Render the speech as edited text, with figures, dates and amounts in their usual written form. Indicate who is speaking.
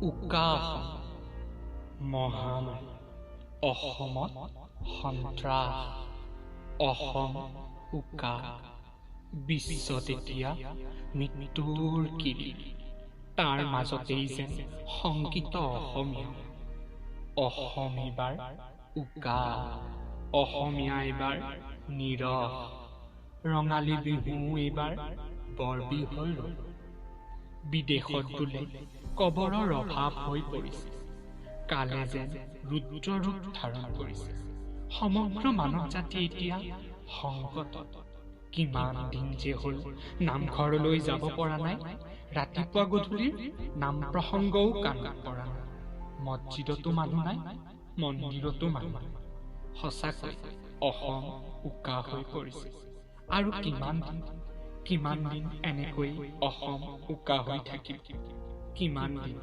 Speaker 1: উকা অসম, মহামাৰী, অসমত সন্ত্ৰাস, অসম উকা, বিশ্বত এতিয়া মৃত্যুৰ কিৰিলি, তাৰ মাজতেই যেন শংকিত অসমীয়া। অসম এইবাৰ উকা, অসমীয়া এইবাৰ নিৰস, ৰঙালী বিহু এইবাৰ বৰবি হৈ ৰ'ল। বিদেশত বোলে কবৰৰ অভাৱ হৈ পৰিছে, কালে যেন ৰুদ্ৰ ৰূপ ধাৰণ কৰিছে। সমগ্ৰ মানৱ জাতি এতিয়া সংকটত। কিমান দিন যে হ'ল নামঘৰলৈ যাব পৰা নাই, ৰাতিপুৱা গধূলিৰ নাম প্ৰসংগও কাণত পৰা নাই, মছজিদতো মানুহ নাই, মন্দিৰতো মানুহ নাই। সঁচাকৈ অসম উকা হৈ পৰিছে। আৰু কিমান দিন, কিমান দিন এনেকৈ অসম উকা হৈ থাকিব? কিমান দিন?